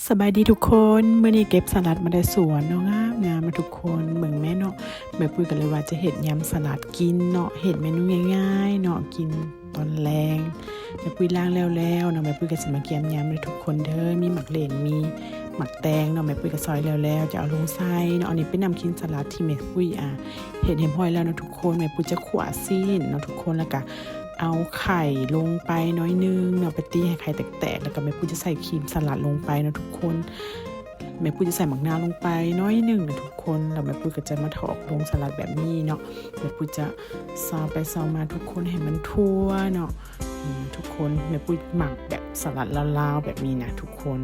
ສະບາຍດີທຸກຄົນ, ມື້ນີ້ເກັບສະຫຼັດມາແຕ່ສວນເນາະ, ງາມໆເນາະທຸກຄົນ. ເບິ່ງແມ້ເນາະ, ແມ່ປຸ້ຍກໍເລີຍວ່າຈະເຮັດຍຳສະຫຼັດກິນເນາະ, ເຮັດເມນູງ່າຍໆເນາະ, ກິນຕອນແລງ. ແມ່ປຸ້ຍລ້າງແລ້ວໆເນາະ, ແມ່ປຸ້ຍກໍຊິມາກຽມຍຳເດີທຸກຄົນເດີ. ມີໝາກເລັ່ນ ມີໝາກແຕງເນາະ, ແມ່ປຸ້ຍກໍຊອຍແລ້ວໆ ຈະເອົາລົງໃສ່ເນາະ. ອັນນີ້ເປັນນ້ຳກິນສະຫຼັດທີ່ແມ່ປຸ້ຍ ອ່າ ເຮັດຮຽບຮ້ອຍແລ້ວເນາະທຸກຄົນ. ແມ່ປຸ້ຍຈະຂົ້ວຊີ້ນເນາະທຸກຄົນ, ແລ້ວກໍເອົາໄຂ່ລົງໄປໜ້ອຍໜຶ່ງເນາະ, ໄປຕີໃຫ້ໄຂ່ແຕກໆ, ແລ້ວກໍແມ່ປຸ້ຍຈະໃສ່ຄຣີມສະຫຼັດລົງໄປເນາະທຸກຄົນ. ແມ່ປຸ້ຍຈະໃສ່ໝາກນາວລົງໄປໜ້ອຍໜຶ່ງນະທຸກຄົນ, ແລ້ວແມ່ປຸ້ຍກໍຈະມາຖອກລົງສະຫຼັດແບບນີ້ເນາະ. ແມ່ປຸ້ຍຈະຊາວໄປຊາວມາທຸກຄົນໃຫ້ມັນທົ່ວເນາະ. ນີ້ທຸກຄົນ, ແມ່ປຸ້ຍມັກແບບສະຫຼັດລາວໆແບບນີ້ນະທຸກຄົນ.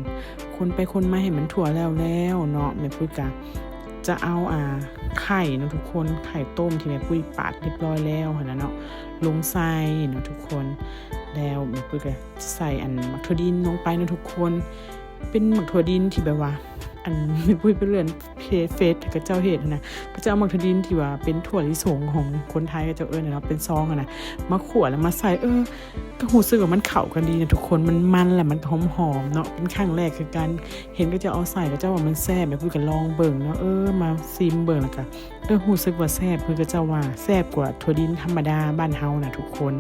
ຄົນໄປຄົນມາໃຫ້ມັນທົ່ວແລ້ວໆເນາະ, ແມ່ປຸ້ຍກະຈະເອົາ ອ່າ ໄຂ່ເນາະທຸກຄົນ, ໄຂ່ຕົ້ມທີ່ແມ່ປຸ້ຍປາດຮຽບຮ້ອຍແລ້ວຫັ້ນນະເນາະ, ລົງໃສ່ເນາະທຸກຄົນ. ແລ້ວແມ່ປຸ້ຍກະໃສ່ອັນໝາກຖົ່ວດິນລົງໄປເນາະທຸກຄົນ. ເປັນໝາກຖົ່ວດິນທີ່ແບບວ່າ ອັນ ແມ່ປຸ້ຍໄປເລື່ອນເຟ ເຟສເຂົາເຈົ້າເຮັດຫັ້ນນະ, ເຂົາເຈົ້າເອົາໝາກຖົ່ວດິນທີ່ວ່າເປັນຖົ່ວລິສົງຂອງຄົນໄທເຂົາເຈົ້າເອີ້ນນະເນາະ, ເປັນຊອງຫັ້ນນະ, ມາຂົ້ວແລ້ວມາໃສ່. ເອີ ກໍຮູ້ສຶກວ່າມັນເຂົ້າກັນດີນະທຸກຄົນ, ມັນມັນ ແລ້ວມັນກໍຫອມໆເນາະ. ເປັນຄັ້ງແລກຄືກັນ ເຫັນເຂົາເຈົ້າເອົາໃສ່, ເຂົາເຈົ້າວ່າມັນແຊບ, ແມ່ປຸ້ຍກໍລອງເບິ່ງເນາະ. ເອີ ມາຊີມເບິ່ງ ແລ້ວກໍ ເອີ ຮູ້ສຶກວ່າແຊບ ຄືເຂົາເຈົ້າວ່າແຊບກວ່າຖົ່ວດິນທຳມະດາບ້ານເຮົານະທຸກຄົນ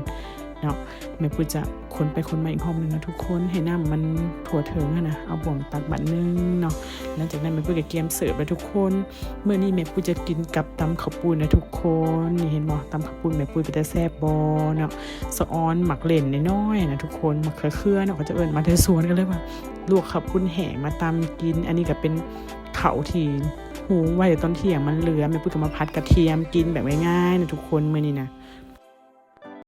ເນາະ. ແມ່ປຸ້ຍຈະຄົນໄປຄົນມາອີກຮອບໜຶ່ງນະທຸກຄົນ, ໃຫ້ນ້ຳມັນທົ່ວເຖິງຫັ້ນນະ, ເອົາບ່ວງຕັກບາດໜຶ່ງເນາະ. ຫຼັງຈາກນັ້ນແມ່ປຸ້ຍກໍກຽມເສີບແລ້ວທຸກຄົນ. ມື້ນີ້ແມ່ປຸ້ຍຈະກິນກັບຕຳເຂົ້າປຸ້ນນະທຸກຄົນ. ນີ້ເຫັນບໍ່ ຕຳເຂົ້າປຸ້ນແມ່ປຸ້ຍເປັນຕາແຊບບໍ່ເນາະ. ສະອອນໝາກເລັ່ນນ້ອຍໆນະທຸກຄົນ, ໝາກເຂືອເນາະ ເຂົາເຈົ້າເອີ້ນ, ມາແຕ່ສວນ ກໍເລີຍວ່າລວກເຂົ້າປຸ້ນແຫ້ງມາຕຳກິນ. ອັນນີ້ກໍເປັນເຂົ້າທີ່ຫຸງໄວ້ຕອນທ່ຽງ ມັນເຫຼືອ, ແມ່ປຸ້ຍກໍມາຜັດກະທຽມກິນແບບງ່າຍໆນະທຸກຄົນ ມື້ນີ້ນະ.